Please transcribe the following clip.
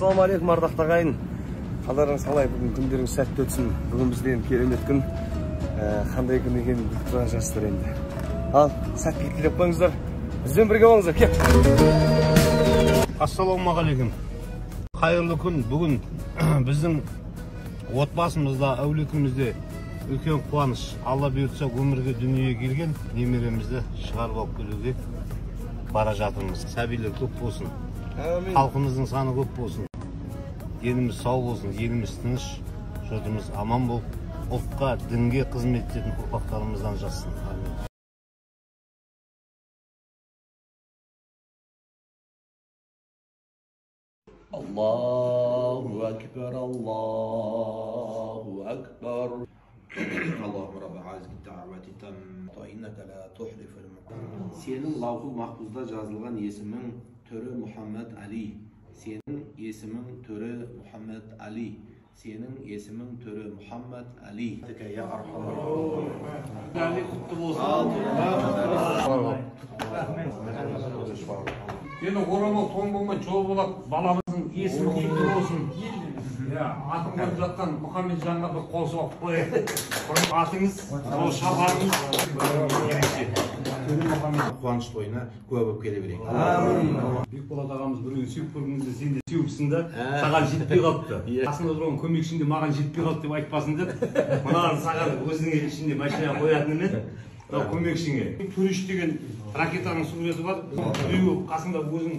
Ассалаумағалейкум, ардақты ағайын. Қалдарыңыз қалай? Бүгін күндеріңіз сәтті өтсін. Бүгін бізде енді керемет күн. Қандай күн екенін біліп тұрған жастар енді. Ал, сәттілік тілеп қойыңыздар. Бізбен бірге болыңыздар. Кеп. Ассалаумағалейкум. Қайырлы күн. Бүгін біздің отбасымызда, әулетімізде үлкен қуаныш. Алла бұйыртса, өмірге дүниеге келген немеремізді шығарып алып келуге бара жатырмыз. Сәбилер көп болсын. Әмин. Халқымыздың саны көп болсын. Еліміз сау болсын, еліміз тыныш, жұртымыз аман болып, ұлтқа, дінге қызмет ететін ұрпақтарымыздан жазсын. Әмин. Allahu Ekber, Allahu Ekber. Allahümme Rabbi hazihi da'veti tamma inneke la tuhliful mi'ad. Senin Lavhul Mahfuzda жазылған есімің Төрі Мұхаммед Али. Сенің есімің Төрі Мұхаммед Али. Сенің есімің Төрі Мұхаммед Али. Ya arhamar rahimin. Ali құтты болсын. Енді орамал тон болмай жол болады, баламыздың есімі құтты болсын. Иә, атын қойып жатқан Мұхамеджанға бір қол соғып қояйық. Атыңыз, ол шапаныңыз ерекше. Төрі Мұхаммед. Қуаныш тойына куә болып келе берейік. Бекболат ағамыз біреуді сүйіп көргенде сен де сүйіпсің да, саған жетпей қалыпты. Қасында тұрған көмекшің де маған жетпей қалды деп айтпасын деп, мынаны саған өзіңе ішінде машина қоятынымен, мынау көмекшіңе. Төреш деген ракетаның суреті бар. Біреуі қасында өзің